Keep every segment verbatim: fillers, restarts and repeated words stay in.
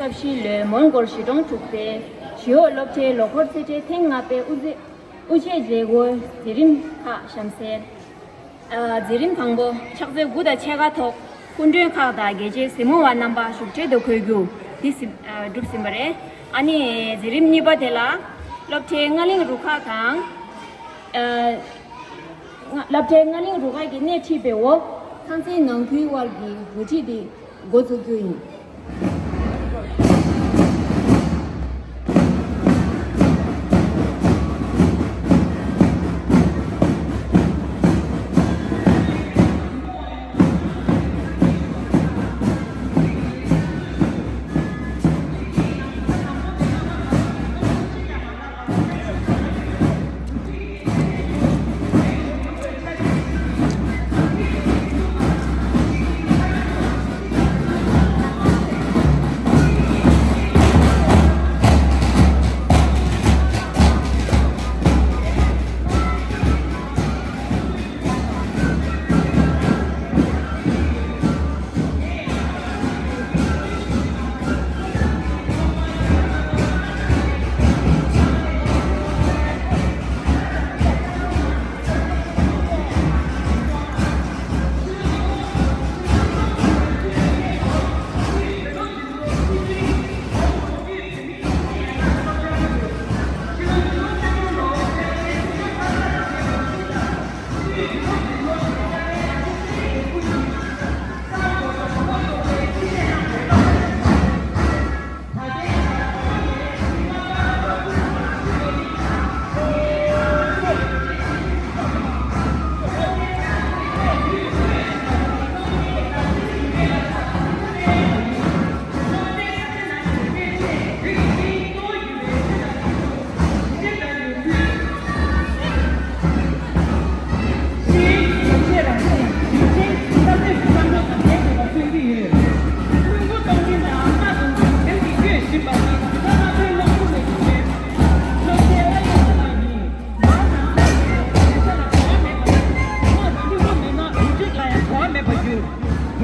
ཞབས་ཞུའི་ལོའི་མོན་གྷོ་གཞིས་གྲོང་དྲུག་པའི་ཞི་གཡོག་སློབ་གྲྭའི་ལོ་འཁོར་རྩིས་ཁྲའི་ཐེངས་ལྔ་པའི་དབུ་འབྱེད། དབུ་འབྱེད་མཛད་སྒོའི་མཛད་རིམ་ཁག་གཤམ་གསལ། ཨ། མཛད་རིམ་དང་པོ་ཕྱག་ཚོད་དགུ་དང་ཕྱེད་ཀ་ཐོག་སྐུ་མགྲོན་ཁག་དང་རྒྱལ་གཅེས་གཟིགས་མོ་བ་རྣམ་པ་བཞུགས་གྲལ་དུ་འཁོད་རྒྱུ་འདི་ཟིན་ཨ། གྲུབ་ཟིན་པ་རེད། ཨ་ནི་མཛད་རིམ་གཉིས་པ་དེ་ལ་སློབ་གྲྭའི་རྔ་གླིང་རུ་ཁག་དང་། ཨ། སློབ་གྲྭའི་རྔ་གླིང་རུ་ཁག་གིས་སྣེ་ཁྲིད་པའི་འོག་ཁང་ཚན་ནང་ཁུལ་དབར་གྱི་འགོ་ཁྲིད་དེ་འགོ་འཛུགས་རྒྱུ་ཡིན།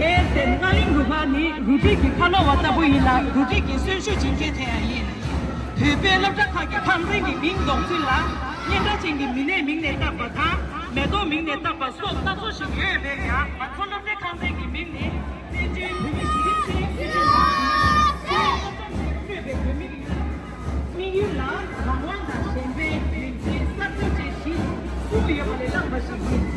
དེར་བརྟེན་རྔ་གླིང་རུ་ཁག་ནི་རུ་སྒྲིག་གི་ཁ་ལོ་བ་ལྟ་བུ་ཡིན་ལ། རུ་སྒྲིག་གི་གསོན་ཤུགས་སྦྱིན་མཁན་དེ་ཡང་ཡིན། བོད་པའི་སློབ་གྲྭ་ཁག་གི་ཁང་ཚན་གྱི་མིང་འདོགས་ཚུལ་ལ། སྙན་གྲགས་ཅན་གྱི་མི་སྣའི་མིང་ནས་བཏགས་པ་དང་། མེ་ཏོག་མིང་ནས་བཏགས་པ་སོགས་སྣ་ཚོགས་ཤིག་ཡོད་པས་ཀྱང་། ང་ཚོ་སློབ་གྲྭའི་ཁང་ཚན་གྱི་མིང་ནི་བཙན་བྱོལ་བོད་མིའི་གཞི་རིམ་ཤེས་ཡོན་སྲིད་བྱུས་ནང་སློབ་གྲྭ་ནས་སྤྲོད་པའི་བོད་མི་ཡིན། དམིགས་ཡུལ་ལ་རང་དབང་དང་གཞན་ཕན། རིགས་ཅན། གསར་གཏོད་བཅས་གཞི་གསུམ་ཡོད་པ་ལས་བསླངས་པ་ཞིག་ཡིན།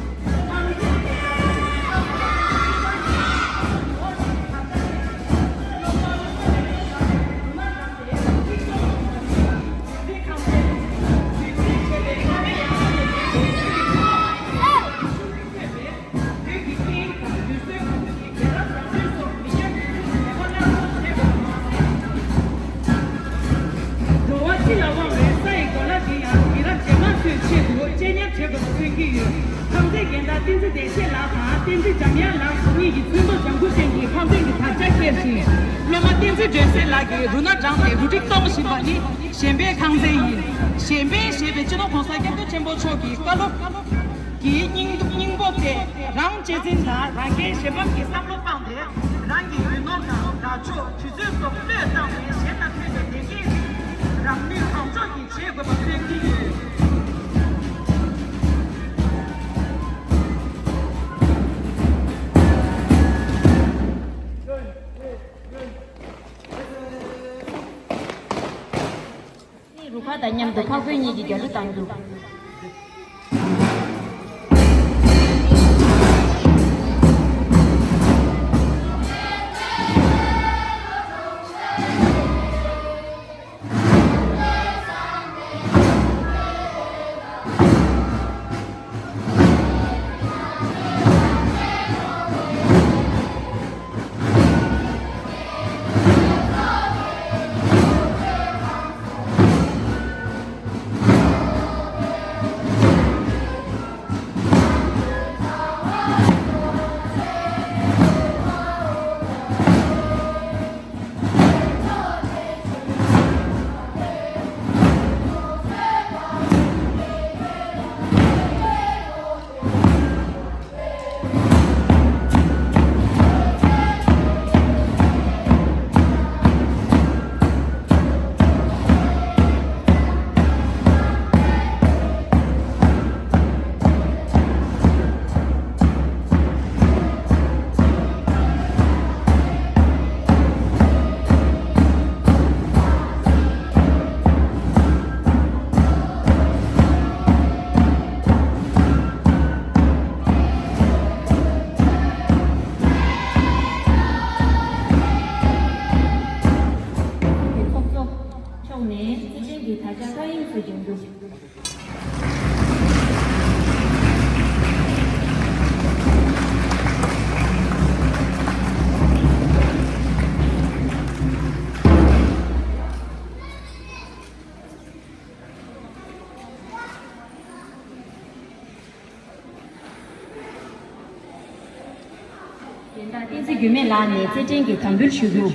འགྲོ་བ་སྤྱི་ལ་དབང་བའི་ས་ཡི་གོ་ལ་འདི་ཡང་དུས་རབས་རྗེས་མ་ཚོའི་ཆེད་དུ་གཅེས་ཉར་བྱེད་དགོས་པ་མཚོན་གྱི་ཡོད། ཁང་ཚན་འགན་བདག་བསྟན་འཛིན་བདེ་གཤེགས་ལགས་དང་བསྟན་འཛིན་འཇམ་དབྱངས་ལགས་ཁོང་གཉིས་ཀྱིས་ཚོན་མདོག་ལྗང་ཁུ་ཅན་གྱི་ཁང་ཚན་གྱི་དར་ཆ་འཁྱེར་ཞིང་། སློབ་མ་བསྟན་འཛིན་སྒྲོན་གསལ་ལགས་ཀྱིས་རུ་སྣ་དྲངས་ཏེ་རུ་སྒྲིག་གཏོང་བཞིན་པ་ནི་གཞན་ཕན་ཁང་ཚན་ཡིན། གཞན་ཕན་ཞེས་པའི་སྤྱི་ནོར་གོང་ས་སྐྱབས་མགོན་ཆེན་པོ་མཆོག་གི་བཀའ་སློབ་ཀྱི་སྙིང་སྙིང་པོ་སྟེ། རང་གཅེས་འཛིན་དང་རང་འགན་གཞན་ཕམ་གྱི་བསམ་བློ་སྤངས་ཏེ། རང་གི་རྒྱུ་ནོར་དང་དགའ་ཕྱོགས། དུས་ཚོད་སོགས་བློས་བཏང་བའི་གཞན་དང་ཕན་པའི་ལས་འགན་རིགས་རང་ནུས་གང་ལྕོགས་ཀྱིས་བྱེད་དགོས་པ་མཚོན་གྱི་ཡོད། རུ་ཁག་དང་མཉམ་དུ་འཕགས་བོད་གཉིས་ཀྱི་རྒྱལ་གླུ་བཏང་རྒྱུ། སྦྱིན་བདག་བསྟན་འཛིན་རྒྱུད་སྨད་ལགས་ནས་རྩེད་འགྲན་གྱི་དམ་འབུལ་ཞུ་རྒྱུ།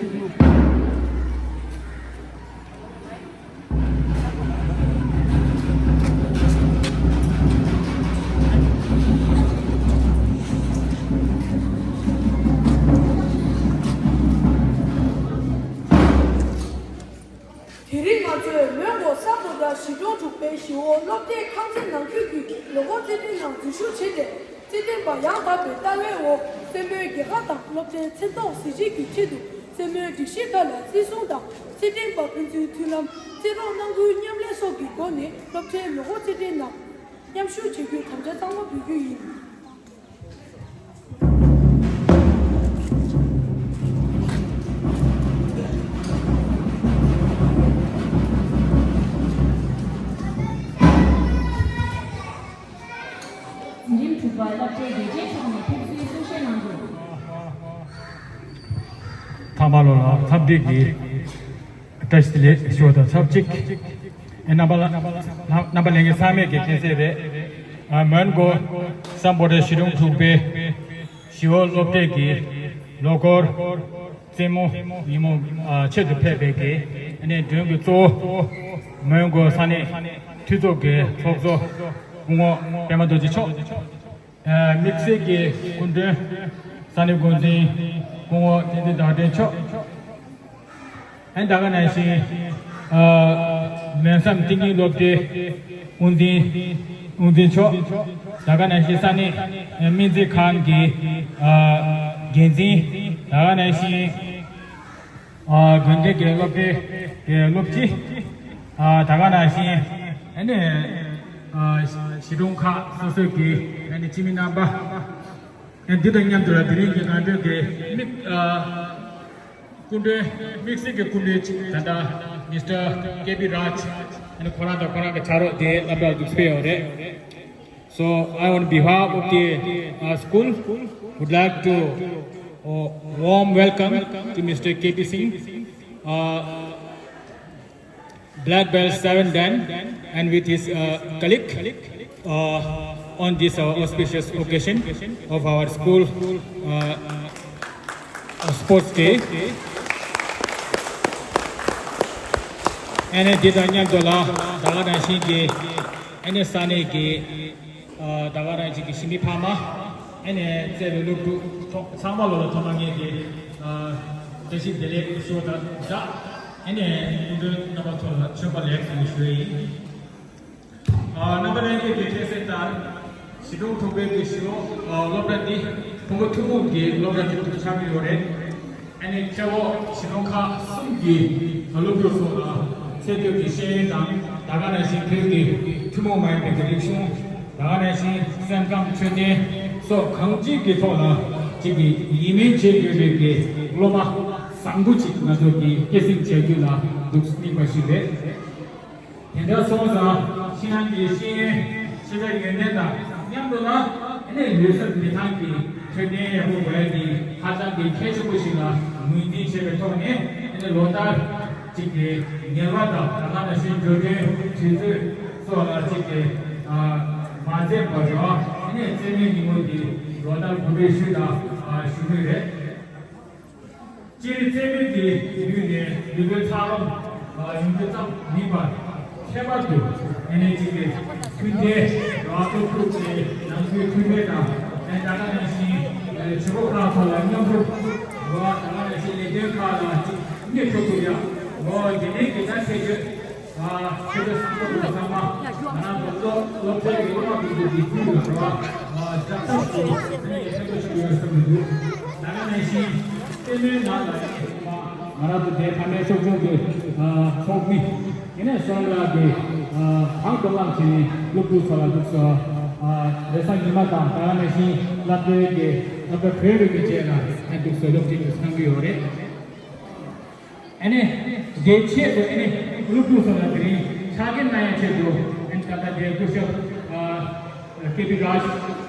དེ་རིང་ང་ཚོས་མོན་གྷོ་སམ་བྷོ་ཊ་གཞིས་གྲོང་དྲུག་པའི་ཞི་བོ་སློབ་གྲྭའི་ཁང་ཚན་ནང་ཁུལ་གྱི་ལོ་འཁོར་རྩེད་འགྲན་ནང་འཛུལ་ཞུགས་བྱས་ཏེ། རྩེད་འགྲན་པ་ཡང་དག་པའི་ལྟ་བའི་འོག་རྩེད་མོའི་རྒྱལ་ཁ་དང་སློབ་གྲྭའི་མཚན་ཐོག་གཟི་བརྗིད་ཀྱི་ཆེད་དུ་རྩེད་མོའི་སྒྲིག་གཞི་ཁག་ལ་བརྩི་སྲུང་དང་། རྩེད་འགྲན་པ་ཕན་ཚུན་མཐུན་ལམ། རྩེད་རོགས་གནང་སྒོའི་མཉམ་ལས་སོགས་ཀྱི་སྒོ་ནས་སློབ་གྲྭའི་ལོ་འཁོར་རྩེད་འགྲན་ནང་མཉམ་ཞུགས་བྱེད་རྒྱུའི་དམ་བཅའ་གཙང་མ་འབུལ་རྒྱུ་ཡིན། འཛིན་རིམ་དྲུག་པ་སློབ་གྲྭའི་དགེ་ཆེ་མཆོག་ནས་ཕེབས་བསུའི་གསུང་བཤད་གནང་རྒྱུ། ཚང་མ་ལོ་ལ་འཚམས་འདྲི་གི་བཀྲ་ཤིས་བདེ་ལེགས་ཞུ་བ་དང་ཆབས་ཅིག་ཨེ་རྣམ་པ་ལ་རྣམ་པ་ལྷན་རྒྱས་ཚང་མས་ཀྱི་མཁྱེན་གསལ་རེད། ཨ་མོན་གྷོ་སམ་བྷོ་ཊ་གཞིས་གྲོང་དྲུག་པའི་ཞི་བོ་སློབ་གྲྭའི་གི་ལོ་འཁོར་རྩེད་མོ་ཉིན་མོ་ཨ་ཆེད་དུ་ཕེབས་པའི་གི་ཨ་ནི་མགྲོན་གྱི་གཙོ་བོ་མོན་གྷོ་ས་གནས་འཐུས་ཚོགས་ཀྱི་ཚོགས་གཙོ་སྐུ་ངོ་པད་མ་རྡོ་རྗེ་མཆོག་ཨ་དམིགས་བསལ་གྱི་སྐུ་མགྲོན་ས་གནས་འགོ་འཛིན་སྐུ་ངོ་བསྟན་འཛིན་ཟླ་སྒྲོན་མཆོག་ཨ་ད་ག་ནང་བཞིན་ཨ་མོན་སམ་ཏིང་ངེ་སློབ་གྲྭའི་དབུ་འཛིན་དབུ་འཛིན་མཆོག་ད་ག་ནང་བཞིན་ས་གནས་སྨན་རྩིས་ཁང་གི་ཨ་འགན་འཛིན། ད་ག་ནང་བཞིན་ཨ་དགོན་སྡེ་གི་སློབ་གྲྭའི་གི་སློབ་སྤྱི། ཨ་ད་ག་ནང་བཞིན་ཨ་ནི་ཨ་གཞིས་གྲོང་ཁག་སོ་སོའི་གི་ཨ་ནི་སྤྱི་མི་རྣམ་པ། ཨ་འདི་དང་མཉམ་དུ་ལ་དེ་རིང་གི་ང་ཚོའི་གི་དམིགས་ཨ་སྐུ་མགྲོན་དམིགས་བསལ་གྱི་སྐུ་མགྲོན་ཅིག་ད་ལྟ་མི་སི་ཊར་ཀེ་པི་རཱཇ། ཨ་ནི་ཁོ་རང་དང་ཁོ་རང་གི་ཕྱག་རོགས་དེ་སློབ་གྲྭར་འདུག་སེ་ཕེབས་ཡོད་རེད། So I, on behalf of the uh, school, would like to uh, warm welcome to Mister K P Singh, uh, Black Belt seven Dan, and with his uh, colleague uh, on this uh, auspicious occasion of our school uh, uh, sports day. ཨ་ནི་འདི་དང་མཉམ་དུ་ལ་ད་ག་ནང་བཞིན་གྱི་ཨ་ནི་ས་གནས་ཀྱི་ཨ་ད་ག་རང་ཅིག་གི་ཞི་མི་ཕ་མ། ཨ་ནི་བརྩེ་བའི་སློབ་ཕྲུག་ཚང་མ་ལོ་ལ་ཐོག་མ་ངེད་ཀྱི་ཨ་བཀྲ་ཤིས་བདེ་ལེགས་ཞུ་བ་དང་སྦྲགས། ཨ་ནི་སྐུ་མགྲོན་རྣམ་པ་ཚོ་ལ་མཆོད་པ་ལེགས་སོ་ཞུ་ཡི་ཡིན། ཨ་རྣམ་པ་ལྷན་རྒྱས་ཀྱི་མཁྱེན་གསལ་ལྟར་གཞིས་གྲོང་དྲུག་པའི་གི་ཞི་བོ་ཨ་སློབ་གྲྭ་འདི་ཕུང་པོ་ཐུན་མོང་གི་སློབ་གྲྭ་ཅིག་ཏུ་ཆགས་ཀྱི་ཡོད་རེད། ཨ་ནི་ཆེ་བོ་གཞིས་གྲོང་ཁག་གསུམ་གྱི་སློབ་ཕྲུག་ཚོ་ལ་ཚད་མཐོའི་གི་ཤེས་ཡོན་དང་ད་ག་ནང་བཞིན་བོད་ཀྱི་ཐུན་མོང་མ་ཡིན་པའི་གི་རིག་གཞུང་། ད་ག་ནང་བཞིན་སེམས་ཁམས་འཕྲོད་བསྟེན་སོགས་གང་ཅིའི་གི་ཐོག་ལ་ཅིག་གི་ཡིད་སྨོན་བྱེད་དགོས་པའི་གི་སློབ་མ་བཟང་པོ་ཅིག་ང་ཚོ་གི་སྐྱེད་སྲིང་བྱ་རྒྱུ་ལ་འདུག་དམིགས་པ་ཞིག་རེད། དེ་འདྲ་སོང་ཙང་ཁྱེད་རང་གི་ཤེས་ཡོན་ཤེས་བྱ་ཡོན་ཏན་དང་མཉམ་དུ་ལ་ཨ་ནི་ལུས་སེམས་མི་ཐང་གི་འཕྲོད་བསྟེན་ཡག་པོ་དགོས་ཡ་དེ་ཧ་ཅང་གི་གལ་ཆེན་པོ་ཞིག་ལ་ངོས་འཛིན་བྱས་པའི་ཐོག་ནས་ཨ་ནི་ལོ་ལྟར་གཅིག་གི་ངལ་བ་དང་ད་ག་ནང་བཞིན་འགྲོ་གྲོན་དུས་ཚོད་སོགས་ལ་གཅིག་གི་མ་འཛེམས་པར་རོ་ཨ་ནི་རྩེད་མོའི་ཉིན་མོ་འདི་ལོ་ལྟར་གོ་སྒྲིག་ཞུས་དང་ཞུ་མུས་རེད། སྤྱིར་རྩེད་མོ་དེ་བརྒྱུད་ནས་ལུས་པོའི་འཚར་ལོངས་ཡོང་རྒྱུ་ཙམ་མིན་པར་ཁྱད་པར་དུ་ཨ་ནི་གཅིག་གི་མཐུན་རྐྱེན་རག་ཐོག་ཐུག་ཅེས་ནང་ཁུལ་མཐུན་སྒྲིལ་དང་ཨ་ནི་ད་ག་ནང་བཞིན་བྱེད་སྒོ་ཁག་ཚོ་ལ་མཉམ་རུབ་འགྲོ་བ་ད་ག་ནང་བཞིན་ལས་དོན་ཁག་ལ་གཅིག་གནོད་ཐུབ་ཐུབ་ཡ་འོ་དེ་ནས་དགེ་རྩ་ཆེ་ཤོས། ཨ་ཆེད་དུ་སྲུང་སྐྱོབ་ཚང་མ་ང་རང་ཚོ་སློབ་སློབ་གྲྭའི་སློབ་མ་ཀུན་ཏུ་འདི་ཕུལ་ཡོད་པ་ཨ་ལྕགས་ཐབ་ཀྱི་ཨ་ནི་ཕན་ཐོགས་ཆེན་པོ་ཡོད་བསམ་གྱི་འདུག་ད་ག་ནང་བཞིན་ལྟད་མོའི་ནང་ལ་ཨ་ནི་ང་རང་ཚོ་དེ་ཕ་མའི་ཚོགས་ཆུང་གི་ཨ་ཚོགས་མི་ཨ་ནི་སོང་ར་གི་ཨ་གང་དུ་བླངས་བྱས་ནས་སློབ་ཕྲུག་ཚོ་ལ་འདུག་སོ་ཨ་རེས་གཟའ་ཉི་མ་དང་ད་ག་ནང་བཞིན་སློབ་གྲྭའི་གི་སློབ་གྲྭ་གྲོལ་བའི་གི་རྗེས་ལ་ཨ་འདུག་སོ་སློབ་ཁྲིད་དུ་གནང་གི་ཡོད་རེད། ཨ་ནི་དེའི་ཆེད་དུ་ཨ་ནི་སློབ་ཕྲུག་ཚོ་ལ་དེ་རིང་ཕྱག་འཁྱེར་གནང་ཡའི་ཆེད་དུ་ཨ་ནི་ད་ལྟ་དེ་སྐུ་ཞབས་ཨ་ཀེ་པི་རཱཇ་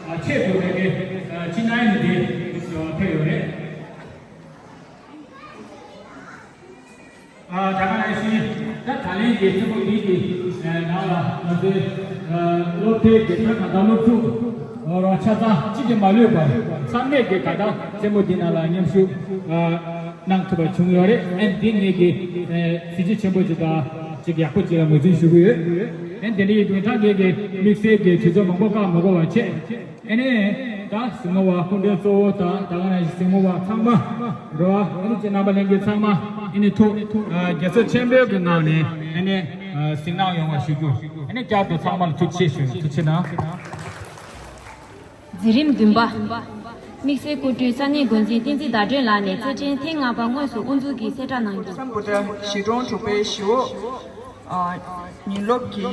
ཨ་ཆེད་དུ་ཨ་ནི་ཨ་ཕྱི་ནང་ནས་དེ་ཕེབས་ཡོད་རེད། ཨ་ད་ག་ནང་བཞིན་ད་ད་ལན་གྱི་ཐུན་མོང་འདི་གི་ནང་ལ་ང་ཚོའི་ཨ་སློབ་གྲྭའི་དགེ་རྩ་དང་སློབ་ཕྲུག་རོགས་ཆ་ཚང་གཅིག་ཀྱང་མ་ལུས་པར་ཚང་མས་ཀྱི་ད་ལྟ་རྩེད་མོ་འདི་ནང་ལ་མཉམ་ཞུགས་ཨ་གནང་ཐུབ་པ་བྱུང་ཡོད་རེད། ཨ་ནི་འདི་ངེད་ཀྱི་ཨ་གཟི་བརྗིད་ཆེན་པོ་ཅིག་དང་ཅིག་ཡག་པོ་ཅིག་ལ་ངོས་འཛིན་ཞུ་གི་ཡོད། ཨ་ནི་དེ་འདྲ་ཡིན་དུས་ད་ངེད་ཀྱི་དམིགས་བསལ་གྱི་དུས་ཚོད་མང་པོ་བཀག་མ་དགོས་པ་བྱས། ཨ་ནི་ད་གཟིགས་མོ་བ་སྐུ་མགྲོན་གཙོ་བོ་དང་ད་ག་ནང་བཞིན་གཟིགས་མོ་བ་ཚང་མ་རེད་བ། ཨ་ནི་ཅིག་རྣམ་པ་ལྷན་རྒྱས་ཚང་མ་ཨ་ནི་ཐུགས་ཨ་དགྱེས་ཚོར་ཆེན་པོའི་གི་ངང་ནས་ཨ་ནི་ཨ་གཟིགས་གནང་ཡོང་བ་ཞུ་རྒྱུ། ཨ་ནི་བསྐྱར་དུ་ཚང་མ་ལ་ཐུགས་རྗེ་ཆེ་ཞུ། ཐུགས་རྗེ་གནང་། འཛིན་རིམ་བདུན་པ། དམིགས་བསལ་སྐུ་མགྲོན་ས་གནས་འགོ་འཛིན་བསྟན་འཛིན་ཟླ་སྒྲོན་ལགས་ནས་རྩེད་འགྲན་ཐེངས་ལྔ་པ་དངོས་སུ་དབུ་འཛུགས་ཀྱི་གསལ་བསྒྲགས་གནང་རྒྱུ། སམ་བྷོ་ཊ་གཞིས་གྲོང་དྲུག་པའི་གཞིས་འོག་ཨ་ཉིན་སློབ་ཀྱི་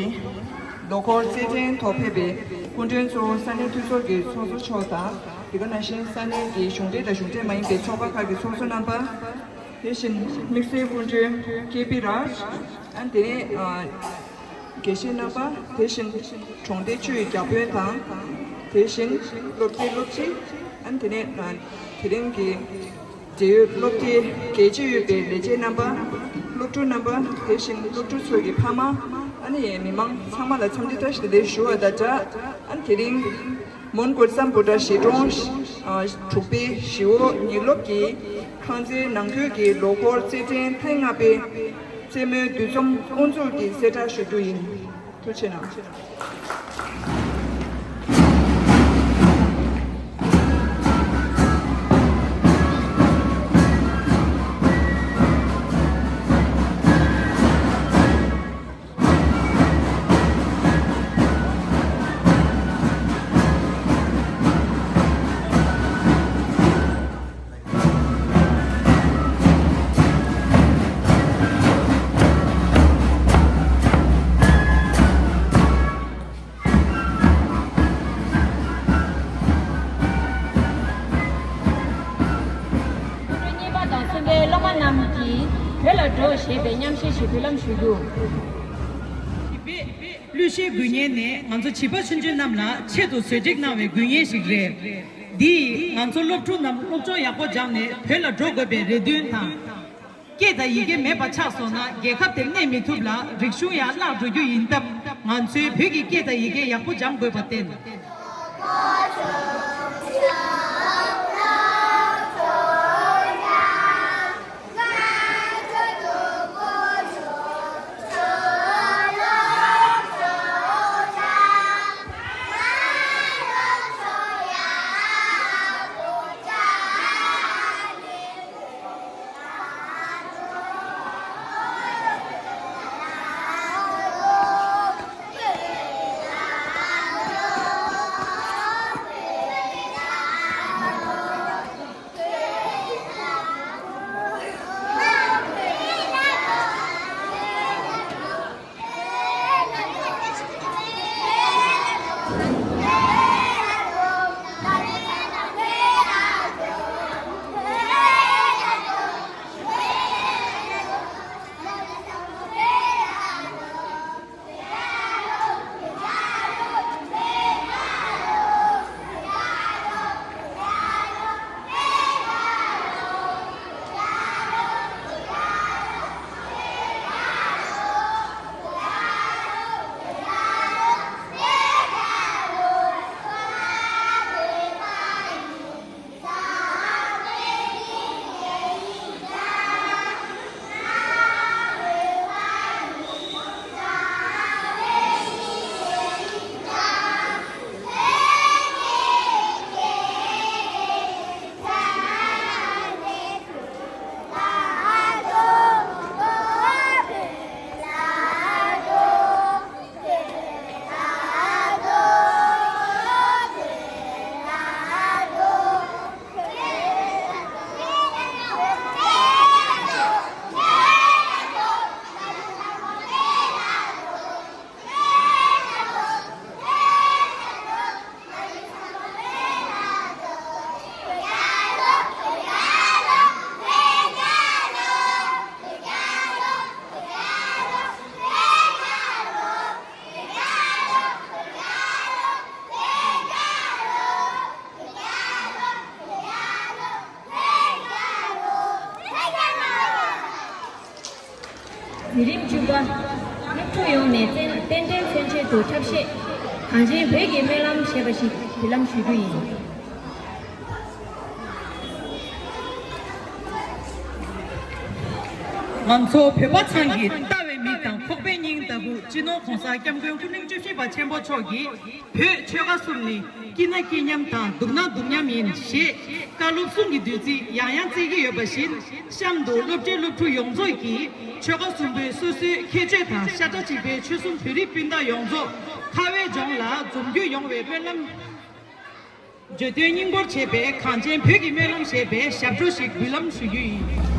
ལོ་འཁོར་རྩེད་འགྲན་ཐོག་ཕེབས་པའི་སྐུ་མགྲོན་གཙོ་བོ་ས་གནས་འཐུས་ཚོགས་ཀྱི་ཚོགས་གཙོ་མཆོག་དང་། དེ་ག་ནང་བཞིན་ས་གནས་ཀྱི་གཞུང་འབྲེལ་དང་གཞུང་འབྲེལ་མ་ཡིན་པའི་ཚོགས་པ་ཁག་གི་ཚོགས་གཙོ་རྣམ་པ། དེ་བཞིན་དམིགས་བསལ་སྐུ་མགྲོན་ཀེ་པི་རཱཇ། ཨ་ནི་དེ་ནས་ཨ་དགེ་བཤེས་རྣམ་པ། དེ་བཞིན་གྲོང་སྡེ་ཆུའི་བརྒྱ་དཔོན་དང་། དེ་བཞིན་སློབ་གྲྭའི་སློབ་སྤྱི། ཨ་ནི་དེ་ནས་ཨ་དེ་རིང་གི་འབྲེལ་ཡོད་སློབ་གྲྭའི་རྒྱལ་གཅེས་ཡོད་པའི་ལས་བྱེད་རྣམ་པ། སློབ་ཕྲུག་རྣམ་པ། དེ་བཞིན་སློབ་ཕྲུག་ཚོ་གི་ཕ་མ། ཨ་ནི་མི་མང་ཚང་མ་ལ་འཚམས་འདྲི་བཀྲ་ཤིས་བདེ་ལེགས་ཞུ་བ་དང་སྦྲགས། ཨ་ནི་དེ་རིང་མོན་གྷོ་སམ་བྷོ་ཊ་གཞིས་གྲོང་ཨ་དྲུག་པའི་གཞིས་འོག་ཉིན་སློབ་ཀྱི་ཁང་ཚན་ནང་ཁུལ་གྱི་ལོ་འཁོར་རྩེད་འགྲན་ཐེངས་ལྔ་པའི་རྩེད་མོའི་འདུ་འཛོམས་དབུ་འཛུགས་ཀྱི་གསལ་བསྒྲགས་ཞུ་རྒྱུ་ཡིན། ཐུགས་རྗེ་གནང་། སློབ་གྲྭ་གཉིས་པ་དང་གསུམ་པའི་སློབ་མ་རྣམས་ཀྱིས་བོད་ལ་འགྲོ་ཞེས་པའི་མཉམ་བཤད་ཞིག་འབུལ་ལམ་ཞུ་རྒྱུ། གླུ་གཞས་འགུལ་བརྙན་ནི་ང་ཚོ་བྱིས་པ་ཆུང་ཆུང་རྣམས་ལ་ཆེད་དུ་བཟོ་སྒྲིག་གནང་བའི་འགུལ་བརྙན་ཞིག་རེད། འདིས་ང་ཚོ་སློབ་ཕྲུག་རྣམས་སློབ་སྦྱོང་ཡག་པོ་སྦྱངས་ནས་བོད་ལ་འགྲོ་དགོས་པའི་རེ་འདུན་དང་། སྐད་དང་ཡི་གེ་མེད་པ་ཆགས་སོང་ན་རྒྱལ་ཁབ་དེར་གནས་མི་ཐུབ་ལ་རིག་གཞུང་ཡང་བརླག་འགྲོ་རྒྱུ་ཡིན་སྟབས། ང་ཚོས་བོད་ཀྱི་སྐད་དང་ཡི་གེ་ཡག་པོ་སྦྱང་དགོས་པར་བརྟེན། འཛིན་རིམ་བཅུ་པ། སློབ་ཕྲུག་ཡོངས་ནས་རྩེད་རྩེད་འགྲན་མཚོན་ཆེད་དུ་འཁྲབ་གཞས། གངས་ཅན་བོད་ཀྱི་སྨོན་ལམ་ཞེས་པ་ཞིག་འབུལ་ལམ་ཞུ་རྒྱུ་ཡིན། ང་ཚོ་བོད་པ་ཚང་གི་ལྟ་བའི་མིག་དང་ཁོག་པའི་སྙིང་ལྟ་བུ་སྤྱི་ནོར་༸གོང་ས་༸སྐྱབས་མགོན་སྐུ་ཕྲེང་བཅུ་བཞི་པ་ཆེན་པོ་མཆོག་གིས། བོད་ཆོལ་ཁ་གསུམ་ནི་སྐྱིད་ན་སྐྱིད་མཉམ་དང་སྡུག་ན་སྡུག་མཉམ་ཡིན་ཞེས་བཀའ་སློབ་གསུང་གི་བདུད་རྩི་ཡང་ཡང་བསྩལ་གྱི་ཡོད་པ་བཞིན། གཤམ་དུ་སློབ་གྲྭའི་སློབ་ཕྲུག་ཡོངས་རྫོགས་ཀྱིས་ཆོལ་ཁ་གསུམ་པོའི་སོ་སོའི་ཁྱད་ཆོས་དང་ཤ་ཁྲག་གཅིག་པའི་ཆོལ་གསུམ་བོད་རིགས་སྤུན་ཟླ་ཡོངས་རྫོགས་ཁ་བའི་ལྗོངས་ལ་འཛོམས་རྒྱུ་ཡོང་བའི་སྨོན་ལམ། བརྗོད་དོན་སྙིང་པོར་བྱས་པའི་གངས་ཅན་བོད་ཀྱི་སྨོན་ལམ་ཞེས་པའི་ཞབས་བྲོ་ཞིག་འབུལ་ལམ་ཞུ་རྒྱུ་ཡིན།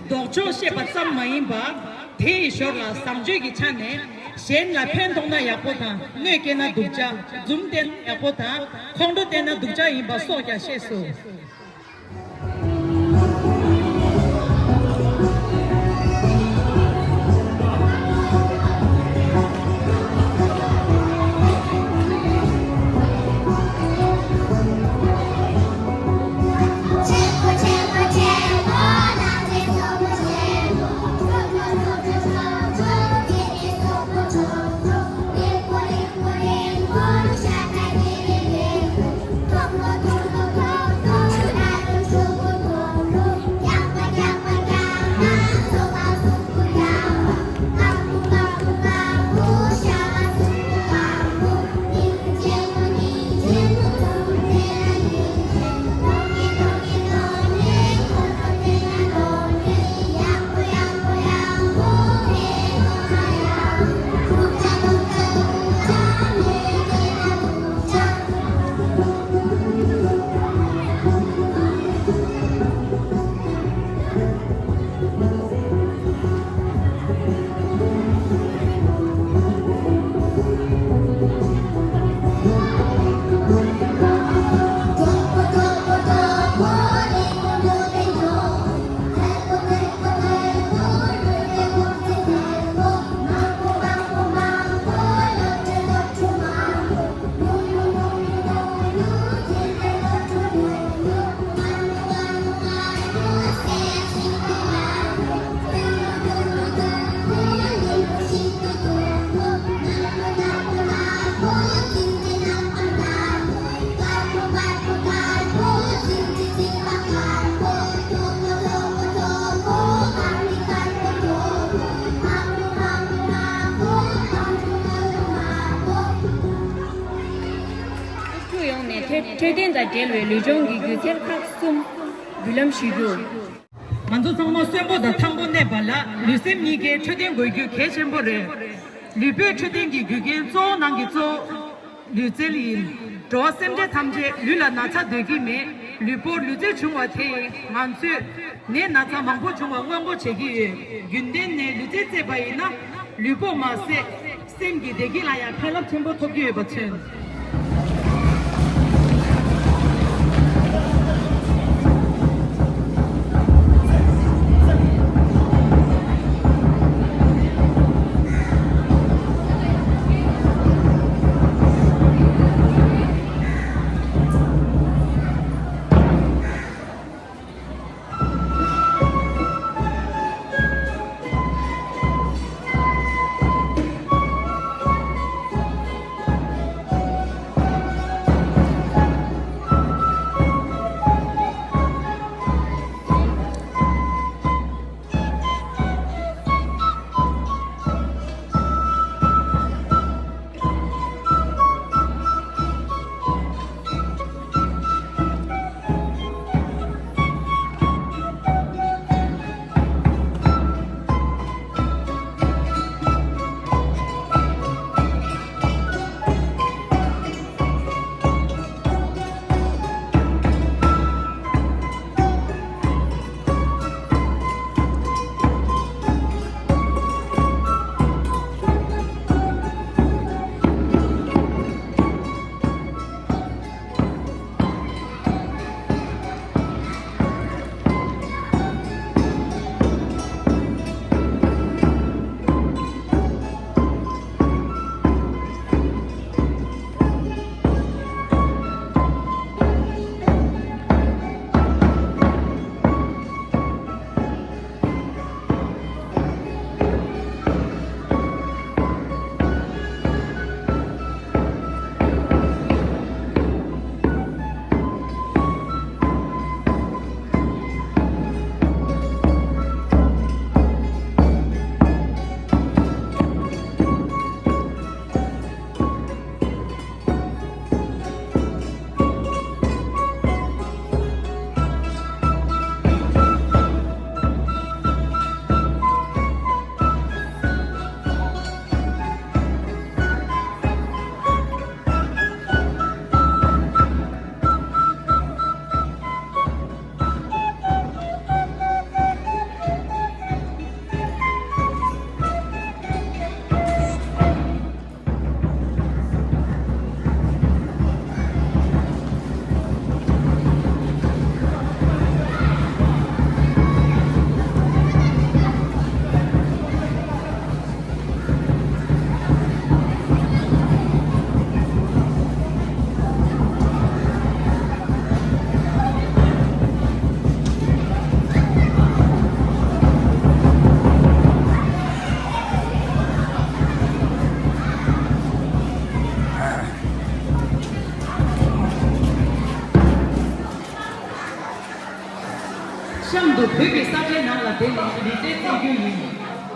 ལྡོག་ཕྱོགས་བཤད་པ་ཙམ་མ་ཡིན་པར། དེ་ཡི་ཞོར་ལ་བཟང་སྤྱོད་ཀྱི་ཆ་ནས། གཞན་ལ་ཕན་ཐོགས་ན་ཡག་པོ་དང་། གནོད་སྐྱེལ་ན་སྡུག་ཅག་འཛུམ་བསྟན་ན་ཡག་པོ་དང་། ཁོང་ཁྲོ་བསྟན་ན་སྡུག་ཅག་ཡིན་པ་སོགས་ཀྱང་བཤད་སོ། ཡོངས་ནས་འཕྲོད་འཕྲོད་བསྟེན་དང་འབྲེལ་བའི་ལུས་སྦྱོང་གི་སྒྱུ་རྩལ་ཁག་གསུམ་འབུལ་ལམ་ཞུ་རྒྱུ། ང་ཚོ་ཚང་མ་གསོན་པོ་དང་ཐང་པོ་གནས་པ་ལ་ལུས་སེམས་གཉིས་ཀའི་འཕྲོད་བསྟེན་དགོས་རྒྱུ་གལ་ཆེན་པོ་རེད། ལུས་པོའི་འཕྲོད་བསྟེན་གྱི་རྒྱུ་རྐྱེན་གཙོ་བོ་ནང་གི་གཙོ་བོ་ལུས་རྩལ་ཡིན། འགྲོ་བ་སེམས་ཅན་ཐམས་ཅད་ལུས་ལ་ན་ཚ་འདོད་ཀྱི་མེད། ལུས་པོར་ལུས་རྩལ་བྱུང་བ་དེ་ཡིས་ང་ཚོས་ནད་ན་ཚ་མང་པོ་བྱུང་བ་སྔོན་འགོག་བྱེད་ཀྱི་ཡོད། རྒྱུན་ལྡན་ནས་ལུས་རྩལ་རྩེད་པ་ཡིན་ན་ལུས་པོ་མ་ཟད། སེམས་ཀྱི་བདེ་སྐྱིད་ལ་ཡང་ཕན་རླབས་ཆེན་པོ་ཐོབ་ཀྱི་ཡོད་པ་མཚོན། གཤམ་དུ་བོད་ཀྱི་ས་ཆའི་ནང་ལ་བསྡད་ནས་ལུས་རྩལ་རྩེད་རྒྱུ་ཡིན།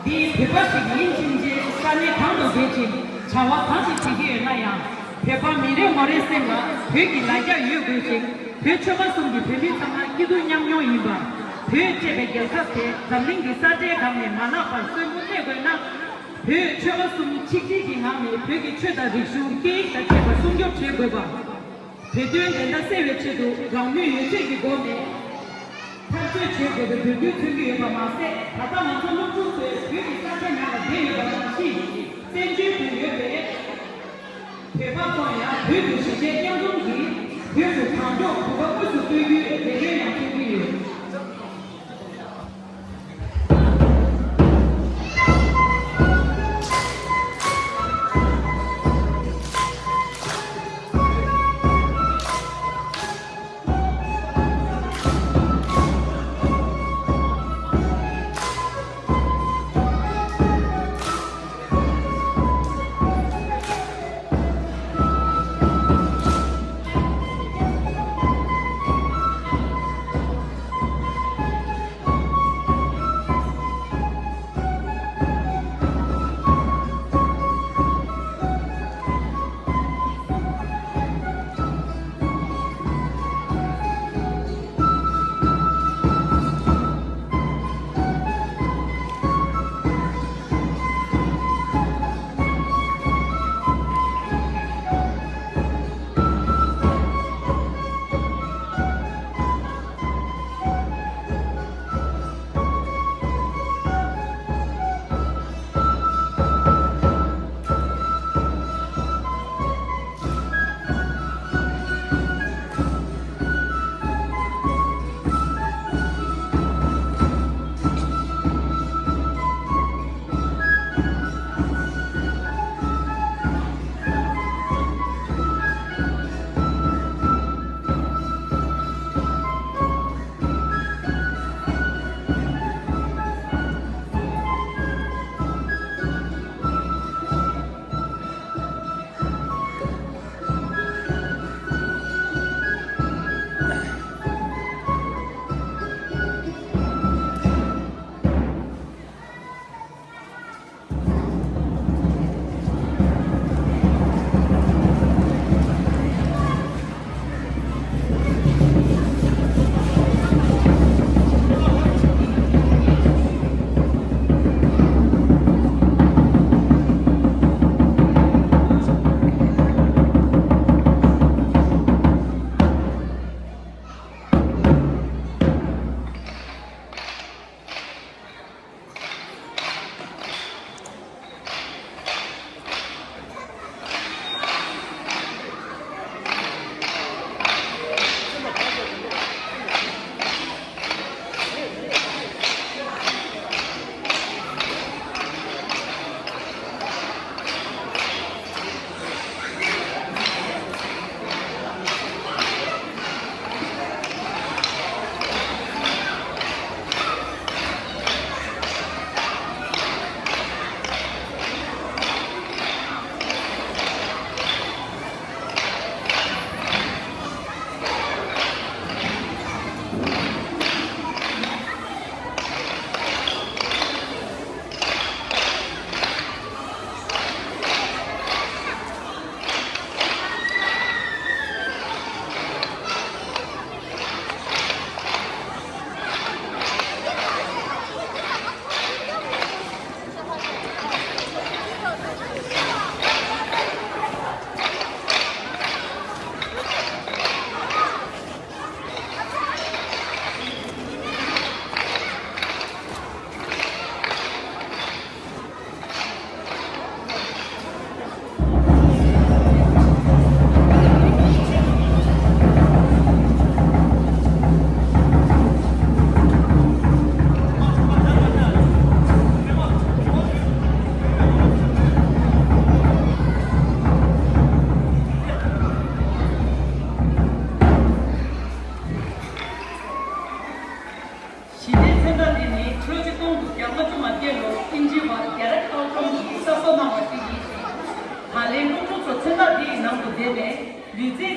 འདི་བོད་པ་ཞིག་ཡིན་ཕྱིན་ཆད་ས་གནས་གང་དུ་བསྡད་ཅིང་བྱ་བ་གང་ཞིག་བྱེད་ཀྱི་ཡོད་ན་ཡང་། བོད་པ་མི་རེ་ངོ་རེའི་སེམས་ལ་བོད་ཀྱི་ལ་རྒྱ་ཡོད་དགོས་ཤིང་། བོད་ཆོལ་ཁ་གསུམ་གྱི་བོད་མི་ཚང་མ་སྐྱིད་སྡུག་མཉམ་མྱོང་ཡིན་པ། བོད་ཅེས་པའི་རྒྱལ་ཁབ་དེ་འཛམ་གླིང་གི་ས་གྲས་གང་ནས་མ་ལྷག་པར་གསོན་པོ་གནས་དགོས་ན། བོད་ཆོལ་ཁ་གསུམ་ཆིག་སྒྲིལ་གྱི་ངང་ནས་བོད་ཀྱི་ཆོས་དང་རིག་གཞུང་སྐད་ཡིག་དང་བཅས་པ་སྲུང་སྐྱོབ་བྱེད་དགོས་པ། བོད་དོན་བདེན་མཐའ་གསལ་བའི་ཆེད་དུ་རང་མོས་ཡོད་ཚད་ཀྱི་སྒོ་ནས་འཐབ་རྩོད་བྱེད་དགོས་པའི་འབོད་སྐུལ་མཚོན་གྱི་ཡོད་པ་མ་ཟད། ད་ལྟ་ང་ཚོ་སློབ་ཕྲུག་ཚོས་བོད་ཀྱི་ས་ཆའི་ནང་ལ་བསྡད་ཡོད་པ་ནང་བཞིན་བཙན་བྱོལ་དུ་ཡོད་པའི་བོད་པ་ཚོ་ཡང་བོད་ཀྱི་གཞིས་བྱེས་མཉམ་འཛོམས་ཀྱིས་བོད་ཀྱི་དམ་འཇོག་གོ་སྐབས་དངོས་སུ་སྤྲོད་རྒྱུའི་རེ་འདུན་ཡང་བྱེད་ཀྱི་ཡོད།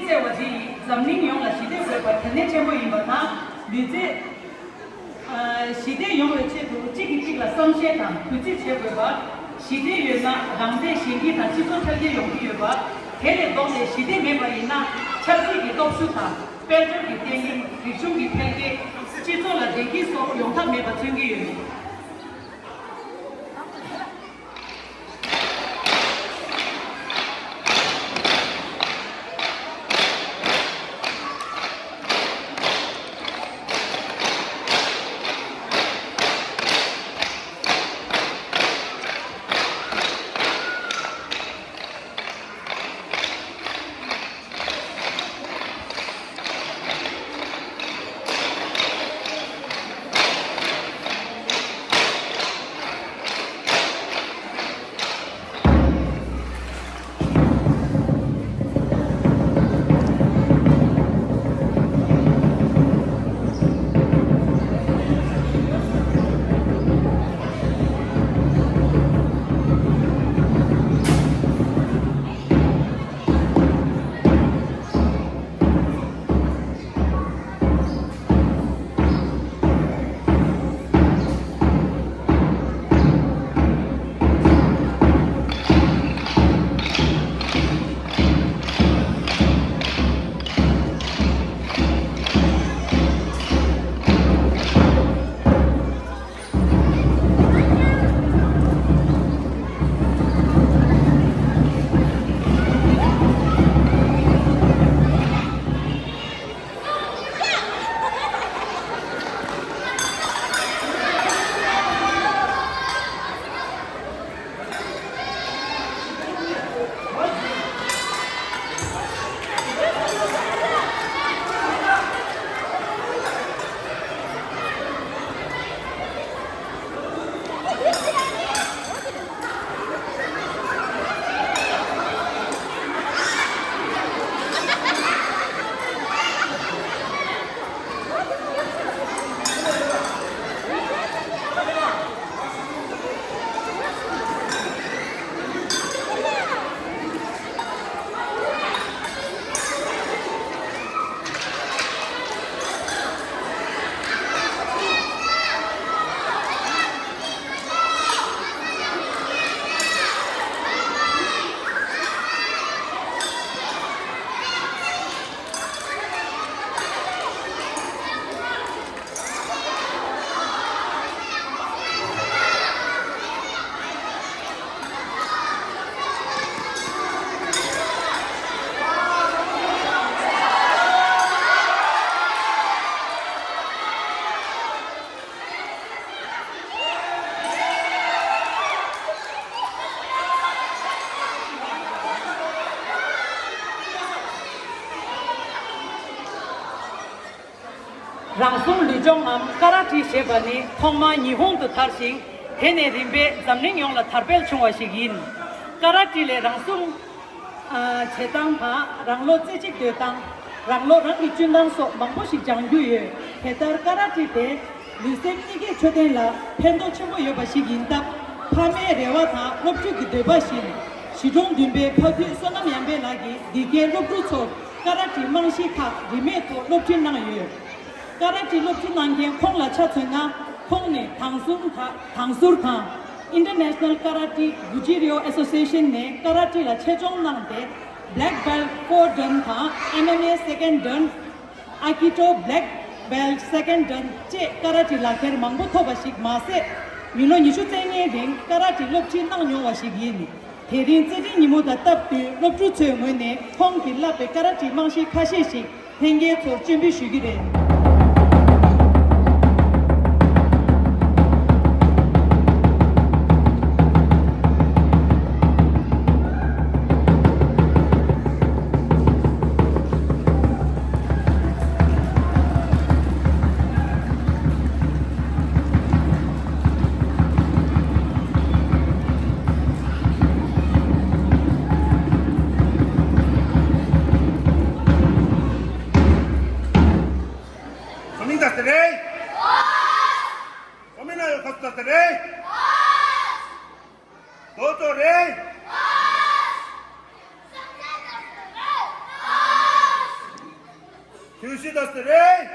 ཟེར་བ་འདི་ཡིས་འཛམ་གླིང་ཡོངས་ལ་ཞི་བདེ་དགོས་པ་གལ་གནད་ཆེན་པོ་ཡིན་པ་དང་། ལུས་རྩལ། ཨ། ཞི་བདེ་ཡོང་བའི་ཆེད་དུ་གཅིག་གིས་གཅིག་ལ་བསམ་ཤེས་དང་གུས་བརྩི་བྱེད་དགོས་པ། ཞི་བདེ་ཡོད་ན་རང་བདེ་གཞན་སྐྱིད་དང་སྤྱི་ཚོགས་འཕེལ་རྒྱས་ཡོང་གི་ཡོད་པ། དེ་ལས་ལྡོག་སྟེ་ཞི་བདེ་མེད་པ་ཡིན་ན་ཆབ་སྲིད་ཀྱི་སྟོབས་ཤུགས་དང་། དཔལ་འབྱོར་གྱི་བརྟན་ལྷིང་། རིག་གཞུང་གི་འཕེལ་རྒྱས། སྤྱི་ཚོགས་ལ་བདེ་སྐྱིད་སོགས་ཡོང་ཐབས་མེད་པ་མཚོན་གྱི་ཡོད། རང་སྲུང་ལུས་སྦྱོང་ངམ་ཀ་ར་ཊི་ཞེས་པ་ནི་ཐོག་མར་ཉི་ཧོང་དུ་དར་ཞིང་། དེ་ནས་རིམ་པས་འཛམ་གླིང་ཡོངས་ལ་དར་སྤེལ་བྱུང་བ་ཞིག་ཡིན། ཀ་ར་ཊི་ལས་རང་སྲུང་། ཨ། བྱེད་སྟངས་དང་། རང་ལོ་རྩེ་གཅིག་སྡོད་སྟངས། རང་ལོ་རང་གི་སྤྱོད་སྟངས་སོགས་མང་པོ་ཞིག་སྦྱང་རྒྱུ་ཡོད། དེ་ལྟར་ཀ་ར་ཊི་དེ་ལུས་སེམས་གཉིས་ཀའི་འཕྲོད་བསྟེན་ལ་ཕན་ཐོགས་ཆེན་པོ་ཡོད་པ་ཞིག་ཡིན་སྟབས། ཕ་མའི་རེ་བ་དང་སློབ་ཕྲུག་གི་འདོད་པ་བཞིན། གཞིས་གྲོང་བདུན་པའི་ཕ་བུ་བསོད་ནམས་ཡར་འཕེལ་ལགས་ཀྱིས་འདི་གའི་སློབ་ཕྲུག་ཚོར་ཀ་ར་ཊི་རྨང་གཞི་ཁག་རིན་མེད་ཐོག་སློབ་ཁྲིད་གནང་ཡོད། ཀ་ར་ཊི་སློབ་ཁྲིད་གནང་མཁན་ཁོང་ལ་ཆ་མཚོན་ན། ཁོང་ནི་དང་ཟུར་དང་། དང་ཟུར་དང་། International Karate Bujiryo Association ནས་ཀ་ར་ཊི་ལ་ཆེད་སྦྱོང་གནང་སྟེ། Black Belt Four Dan དང་M M A Second Dan། Aikido Black Belt Second Dan བཅས་ཀ་ར་ཊི་ལག་ཁྱེར་མང་པོ་ཐོབ་པ་ཞིག་མ་ཟད། མི་ལོ་ཉི་ཤུ་རྩ་ལྔའི་རིང་ཀ་ར་ཊི་སློབ་ཁྲིད་གནང་མྱོང་བ་ཞིག་ཡིན། དེ་རིང་རྩེད་འགྲན་ཉིན་མོ་དང་སྟབས་བསྟུན་སློབ་ཕྲུག་ཚོའི་ངོས་ནས་ཁོང་གིས་བསླབས་པའི་ཀ་ར་ཊི་རྨང་གཞི་ཁ་ཤས་ཤིག་ལྷན་རྒྱས་ཚོར་སྤྱན་འབུལ་ཞུ་གི་རེད། Do you see the ray?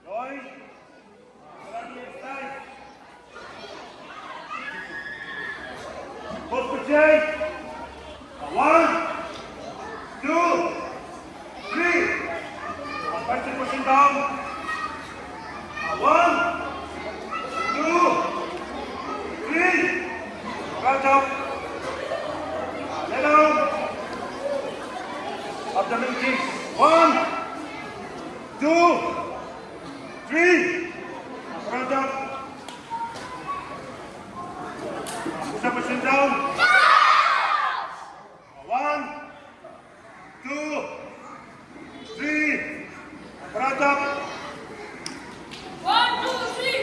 Join. Karate exercise. Both position. One, two, three. First position down. One, two, three. Right up. Lay down. Abdomen kick. One, two, three. Front up. Push up, push down. One, two, three. Front up. One, two, three.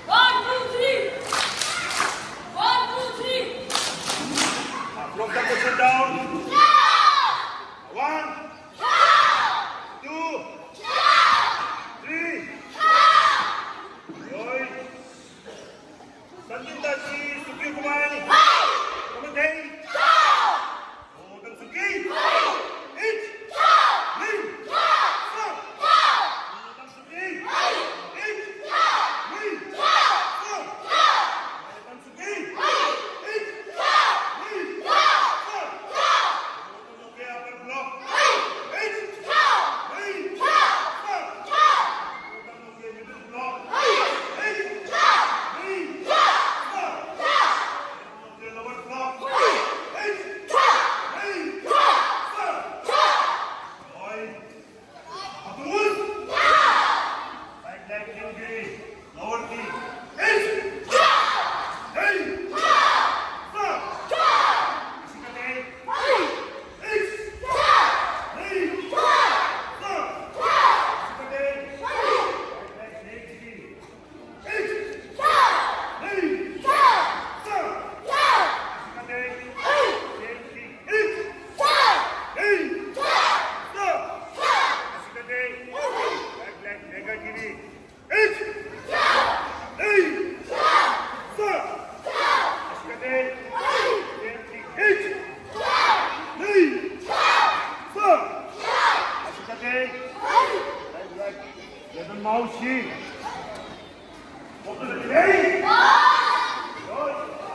One, two, three. One, two, three. Front up, push down. One, two, three. Good. Sanjita ji, Suki Kumar. Come on, hey. Oh, dan Suki. Eight. Nine. Seven. Oh, dan Suki. Eight. Nine. Seven. Oh, dan Suki. Eight. Nine. Seven. Lower knee. Hey! Hey! Sir! Sir! Ashika de. Hey! Hey! Sir! Ashika de. Hey! Hey! Sir! Ashika de. Hey! Hey! Sir! Ashika de. Back leg, Negagiri.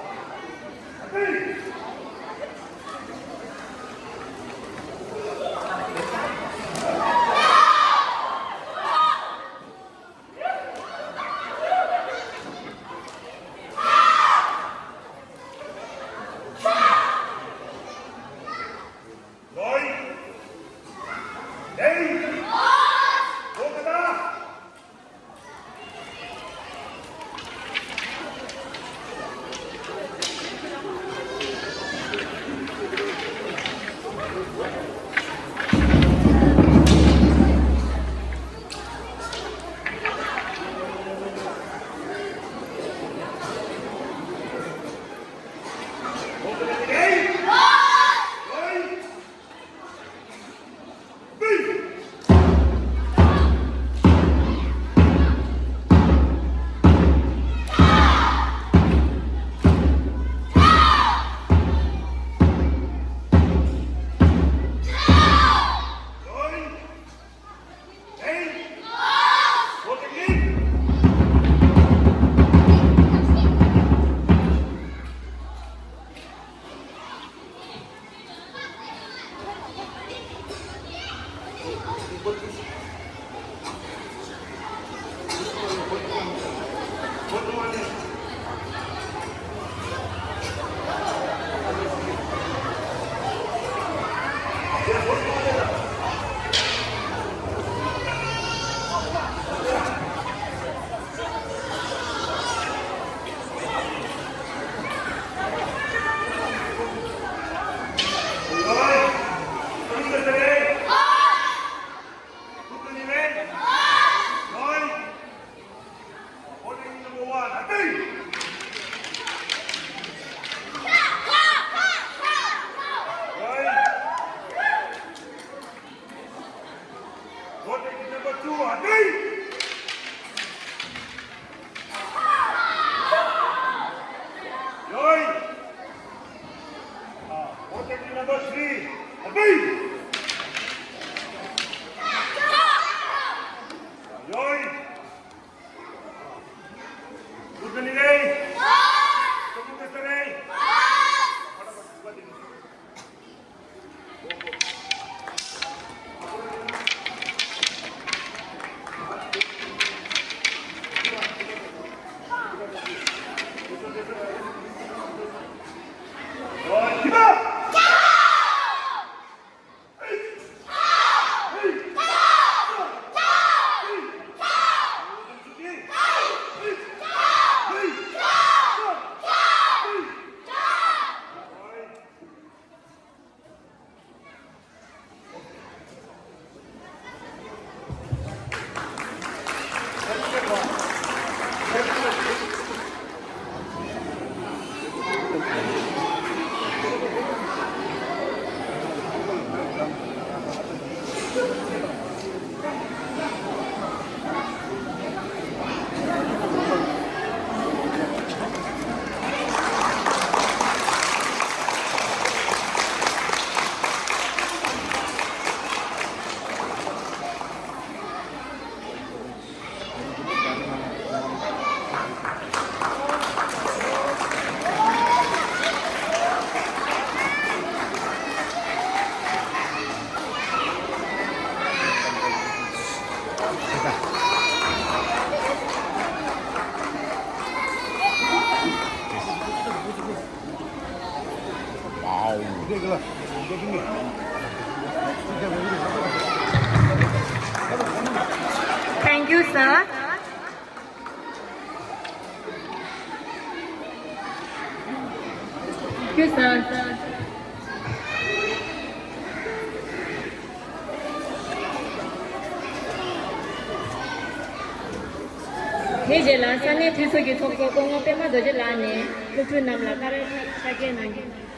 ཁྱོད་ས། དེའི་རྗེས་ལ་ས་གནས་འཐུས་ཚོགས་ཀྱི་ཚོགས་གཙོ་སྐུ་ངོ་པད་མ་རྡོ་རྗེ་ལགས་ནས་སློབ་ཕྲུག་རྣམས་ལ་ཀ་ར་ཊེ་ཕྱག་འཁྱེར་གནང་རྒྱུ།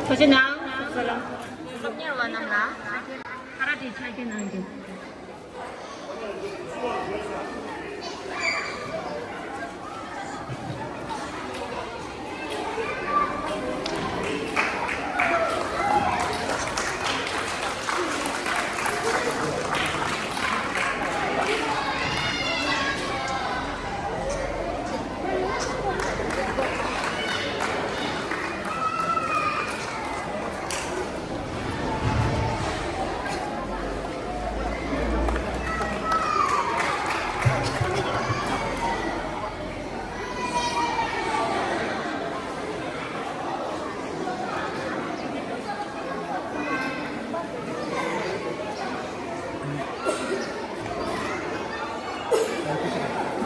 ཐུགས་རྗེ་གནང་། སློབ་གཉེར་བ་རྣམས་ལ་ཀ་ར་ཊེ་ཕྱག་འཁྱེར་གནང་རྒྱུ།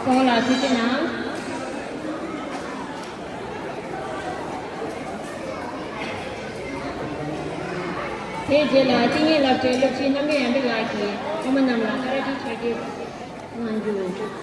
ཁོང་ལ་ཐུགས་རྗེ་གནང་། དེའི་རྗེས་ལ་སྐྱེ་དངོས་སློབ་གྲྭའི་སློབ་སྤྱི་རྣམ་རྒྱལ་ཡར་འཕེལ་ལགས་ཀྱིས་སློབ་མ་རྣམས་ལ་ཀ་ར་ཊེ་ཕྱག་འཁྱེར་གནང་རྒྱུ།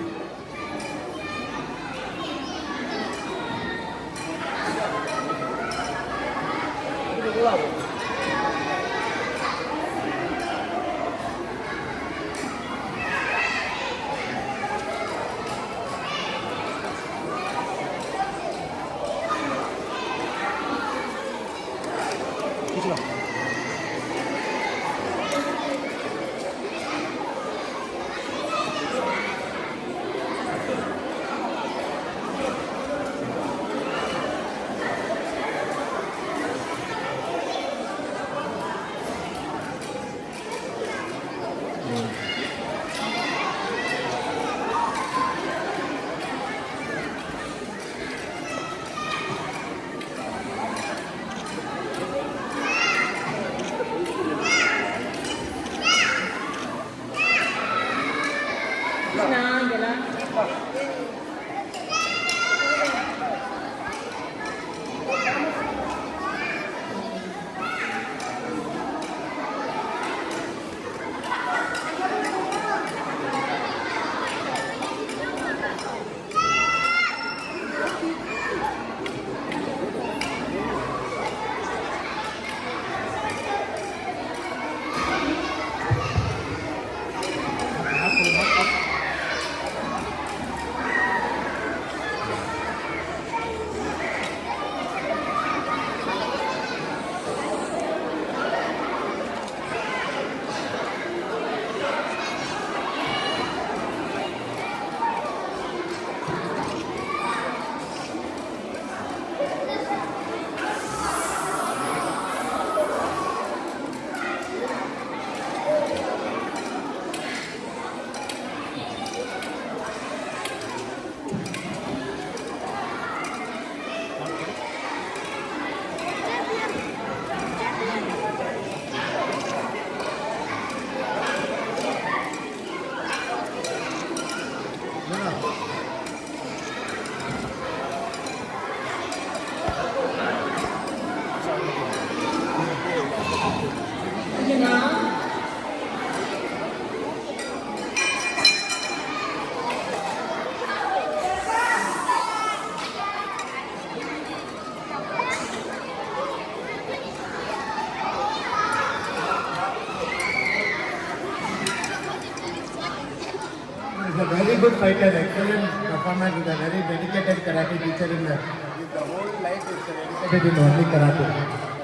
He's a very good fighter, excellent performance with a very dedicated karate teacher in the The whole life is dedicated in only karate.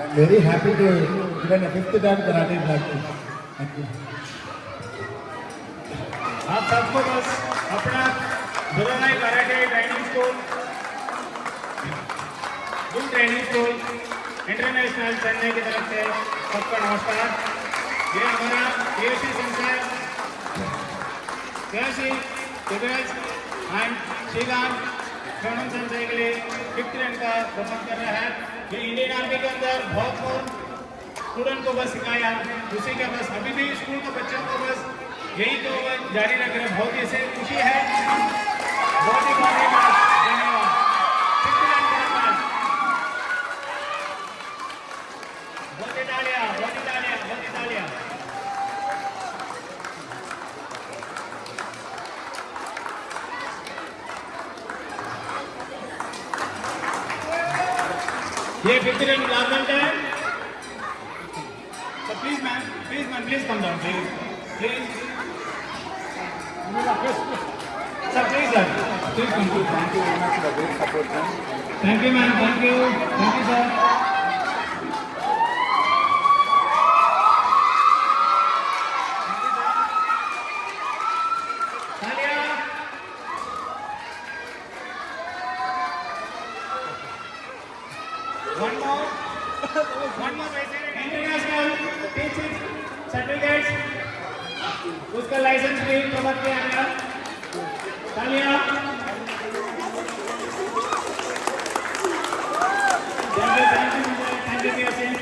I'm very happy to even a fifth dan karate practice. Thank you. आप सबको बस अपना दुरानाई karate training school, good training school international Chennai की तरफ से सबका नमस्कार। ये हमारा केएससी संस्था, केएससी दिग्गज एंड श्रीकांत शोनन संस्था के लिए फिफ्थ रैंक का प्रमोट कर रहा है। ये इंडियन आर्मी के अंदर बहुत स्टूडेंट को बस सिखाया, उसी का बस अभी भी स्कूल के बच्चों को बस यही तो बस जारी रख रहे हैं। बहुत ही इसे खुशी है, बहुत ही बहुत ही धन्यवाद। शुक्रिया, धन्यवाद। बहुत ही तालियां, बहुत ही तालियां, बहुत ही तालियां। ये फिफ्टी रन लाजम है। So please, ma'am, please, ma'am, please come down, please. Please. Sir, please, sir. Please come down. Thank you very much for the great support, ma'am. Thank you, ma'am. Thank you. Thank you, sir. तालियां। One more, one more international teaching certificate, उसका लाइसेंस भी प्रमोट किया गया। तालियां। Thank you, thank you, thank you, དང་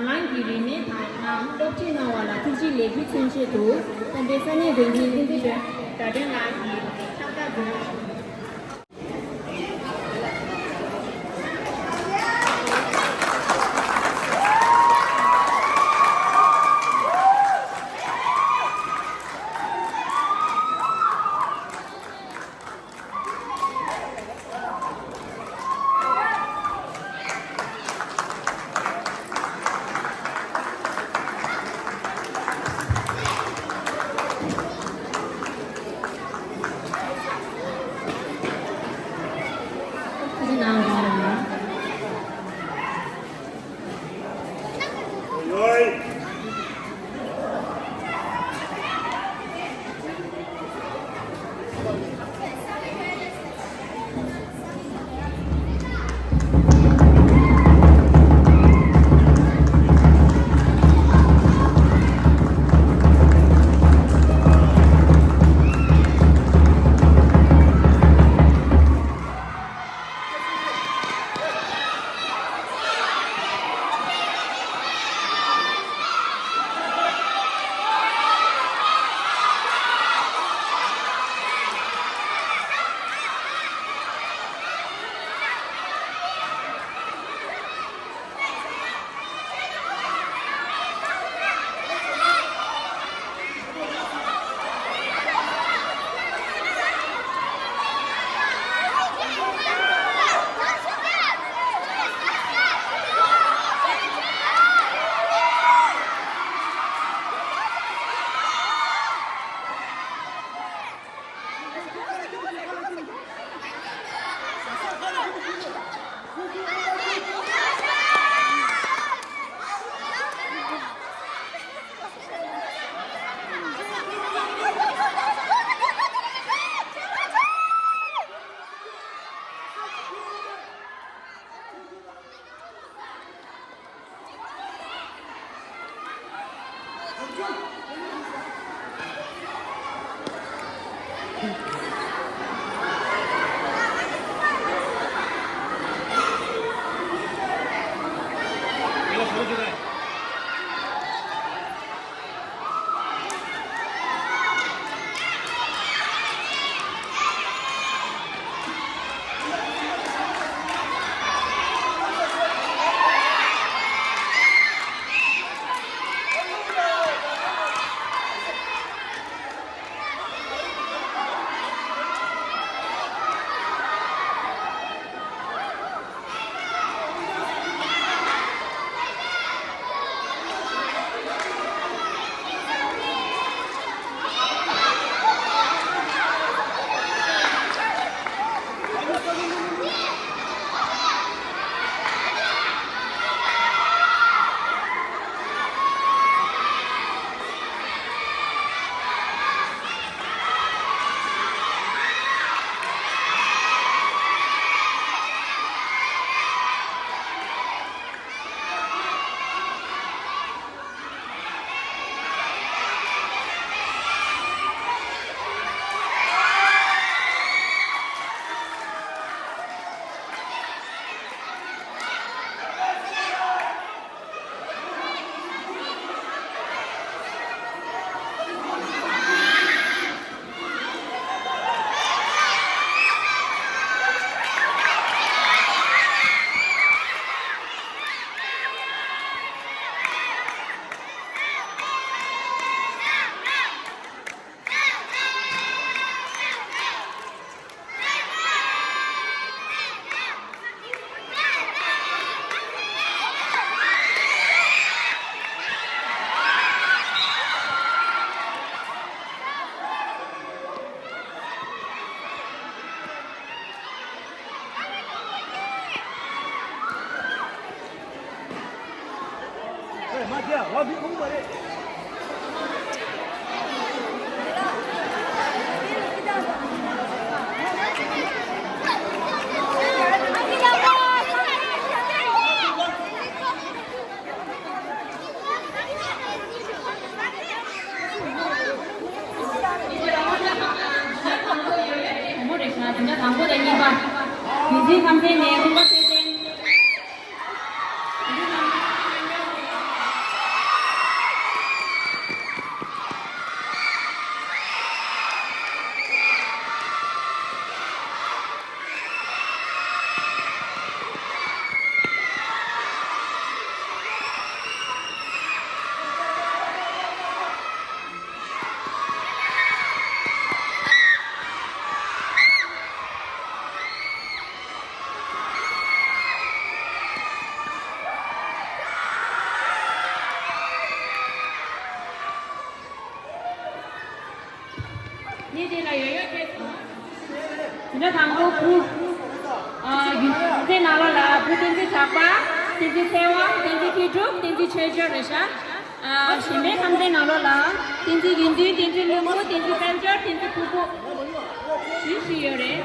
བླངས་ཀྱིས་རིན་མེད་དང་བླངས་སློབ་ཁྲིད་གནང་བ་ལ་ཐུགས་རྗེ་ལེགས་འབུལ་མཚོན་ཆེད་དུ་བསྟན་པའི་ས་གནས་འགན་འཛིན་བསྟན་འཛིན་སྒྲོལ་དགའ་སྒྲོན་ལགས་ཀྱིས་ཕྱག་རྟགས་འབུལ། མ་བྱས་བ་མི་ཁུངས་མ་རེད། དང་པོ་དང་གཉིས་པ། རྒྱུན་འཛིན་ཁམས་ཚན་ནས་ཀུན་དགའ་ཚེ་བརྟན། གནས་དེ་ལ་ཡོད་ཡོད་བྱས་སོང་། དེ་འདྲ་དང་པོ་ཕུ། ཨ། རྒྱུན་འཛིན་ནང་ལོགས་ལ་ཕུ་བསྟན་འཛིན་གྲགས་པ། བསྟན་འཛིན་ཚེ་དབང་། བསྟན་འཛིན་མཁས་གྲུབ། བསྟན་འཛིན་ཆོས་འབྱོར་རེད་ཤག་ཨ། གཞན་པའི་ཁམས་ཚན་ནང་ལོགས་ལ་བསྟན་འཛིན་རྒྱུན་འཛིན། བསྟན་འཛིན་ཀླུ་མོ། བསྟན་འཛིན་དཔལ་འབྱོར། བསྟན་འཛིན་ཕུར་བུ། བཞི་བཞི་ཡོད་རེད།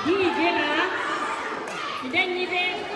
འདི་ཡི་རྗེས་ལ། དེ་འདྲ་གཉིས་པའི།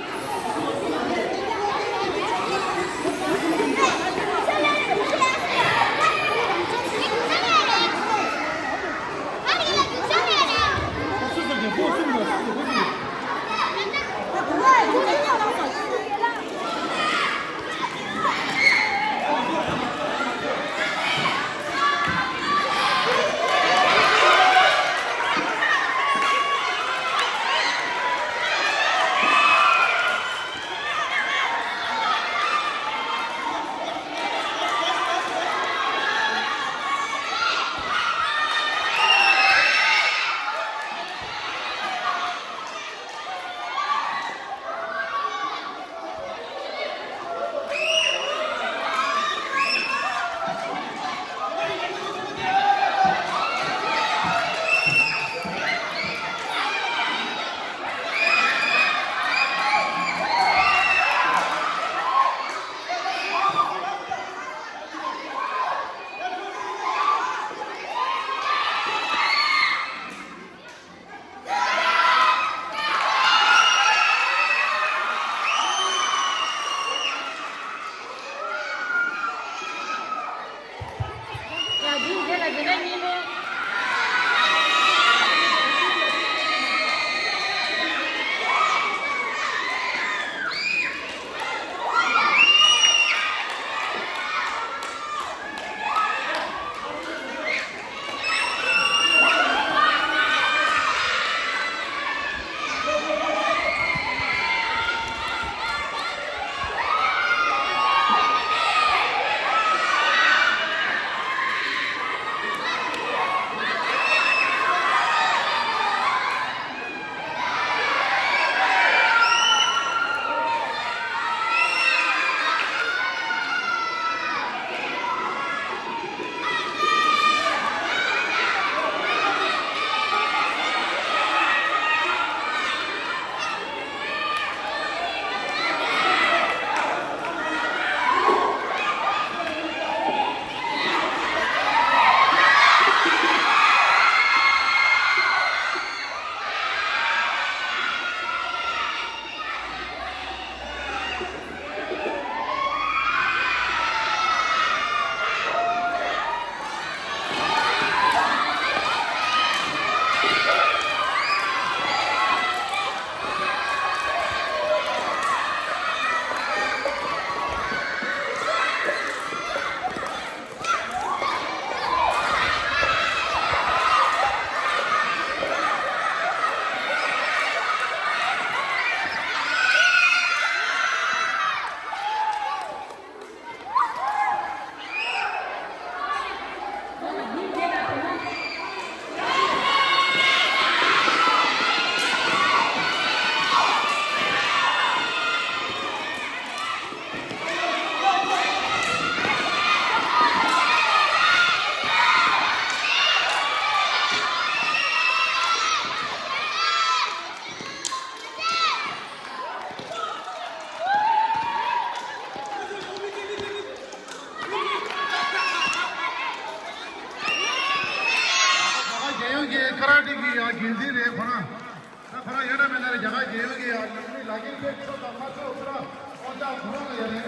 མེད་ན་རེ་རྒྱ་གར་རྒྱལ་ཡོངས་ཀྱི་ཡང་ལུགས་ནི་ལག་ཁྱེར་ཕེབས་ཆོག་དང་མ་ཆོག་ཚོ་ར་ཨོ་ཅག་ཁོ་རང་ལ་ཡ་རེད།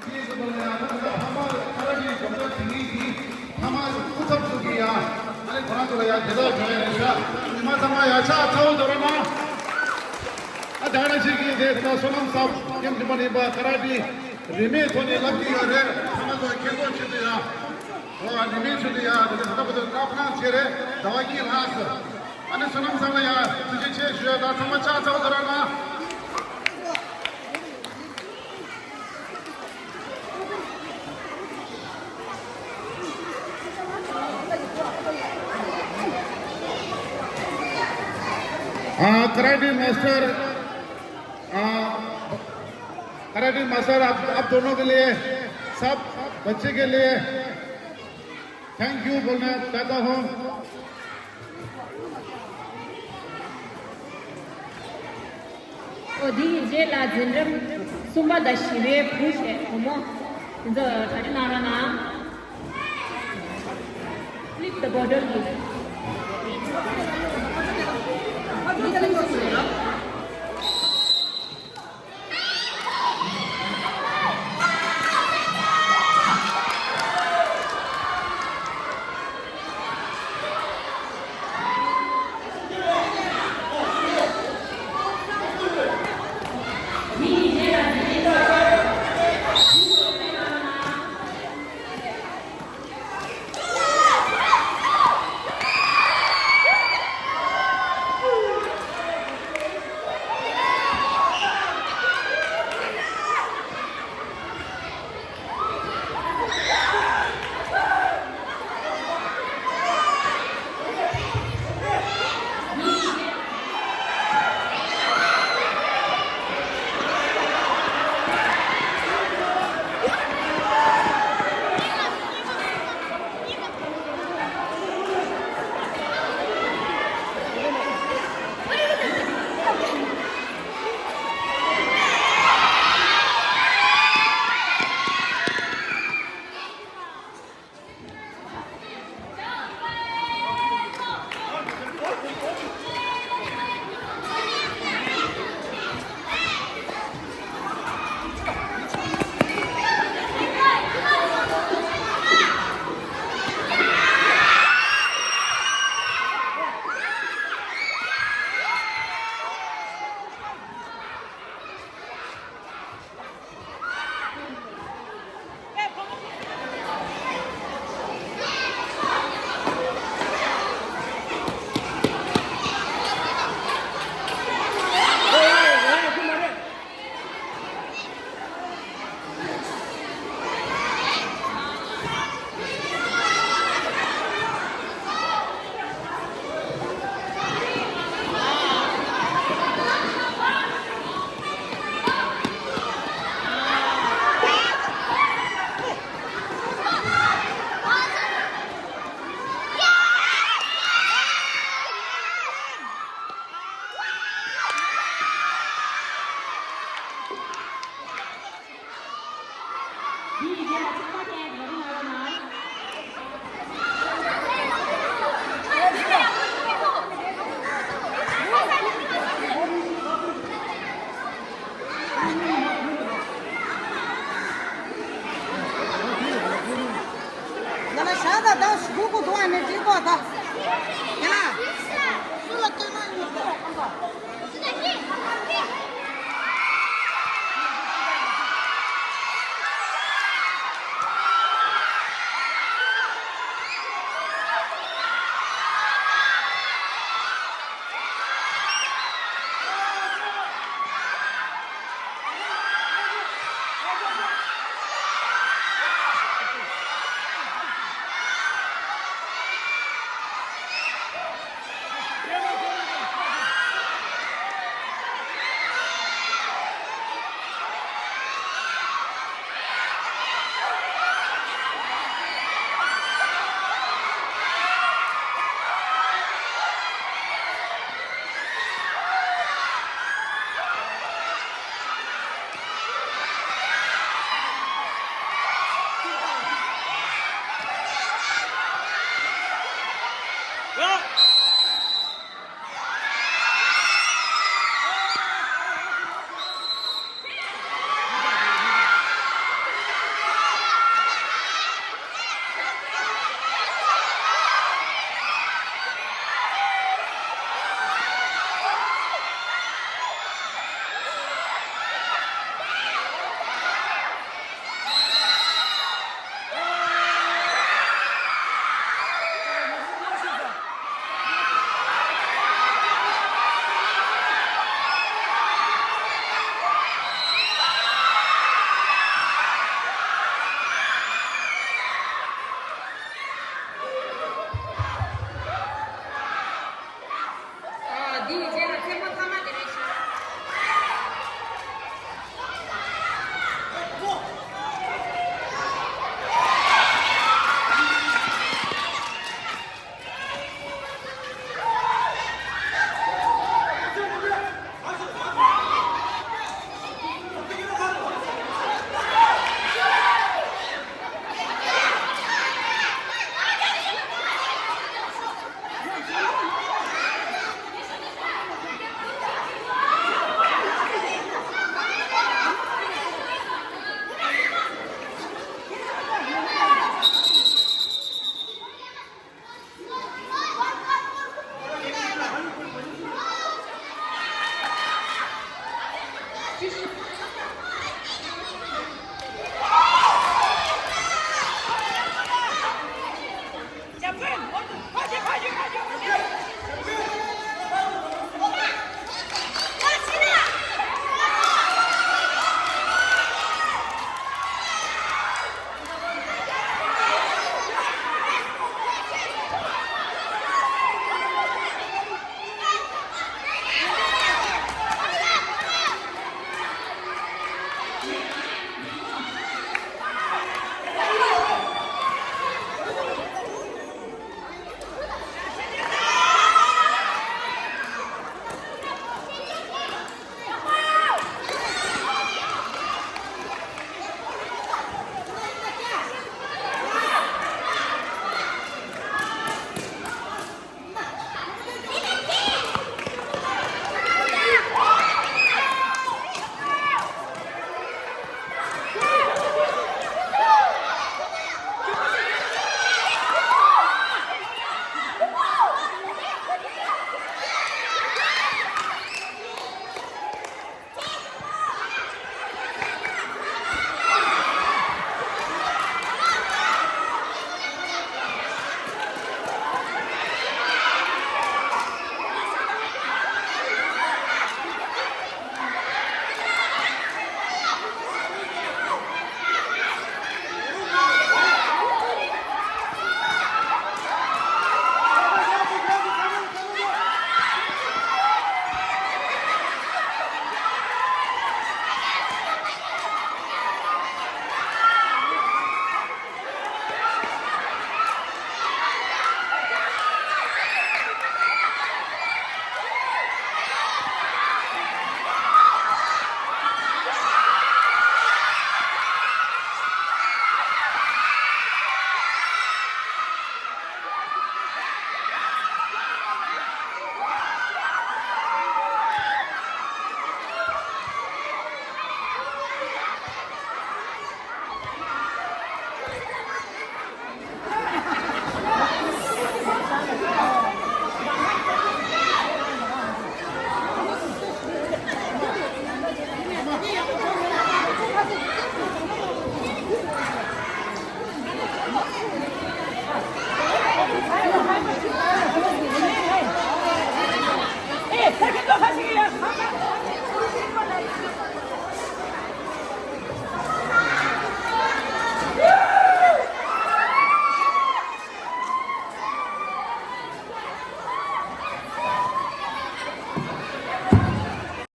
དེའི་སྐབས་ལ་ཡང་ད་ལྟ་ཕ་མ་ཁ་ར་ཏེའི་སྦྱོང་བརྡར་བྱེད་མཁན་གྱི་ཕ་མ་སྐུ་ཚབ་ཚོ་གི་ཡང་ཨ་ནི་ཁོ་རང་ཚོ་ལ་ཡང་དེ་དག་བྱུང་ཡ་རེད་ཤག་ཉི་མ་ཚང་མ་ཡ་ཆགས་ཚ་བོ་དོ་ར་ན། ཨ་ད་ནང་བཞིན་གྱི་དེ་ད་བསོད་ནམས་གསར་ཁྱིམ་རིམ་པ་རིམ་པ་ཁ་ར་ཏེའི་རིན་མེད་ཐོག་ནས་བསླབ་ཀྱི་ཡོད་རེད། ཕ་མ་ཚོ་མཁྱེན་རྟོགས་ཆེད་དུ་ཡང་། ཨོ་ཨ་ནི་མིང་ཆུ་དུ་ཡ་དེ་ལྟ་བུ་དུ་བཀའ་དྲིན་ཆེ་རེད། ཟླ་བ་གཉིས་ལྷག་ཙམ། ཨ་ནི་བསོད་ནམས་ཚང་ལ་ཡ་ཐུགས་རྗེ་ཆེ་ཞུ་ཡ་ད་ཚང་མ་ལྕགས་ཚ་བོ་དོ་ར་ན། ཨ་ཀ་ར་ཏེ་མ་སི་ཊར། ཨ་ཀ་ར་ཏེ་མ་སི་ཊར། आप आप दोनों के लिए, सब बच्चे के लिए। थैंक यू बोलना चाहता हूँ। ཨོ་དེའི་རྗེས་ལ་འཛིན་རིམ་གསུམ་པ་དང་བཞི་པའི་བུ་ཞེས་བུ་མོ་དེ་ཚོ་གྲ་སྒྲིག་གནང་རོགས་གནང་། Flip the bottle, please. ཡ་ལ་ཤ་ད་ད་སྒུག་གུ་དུ་བ་ནས་འགྲིག་གོ་ད། ཡ་ལ། སུ་ལ་སྟོན་མ་ཡིན་ནོ། ཕྱི་ཕྱོགས་ཁ་ཡོད་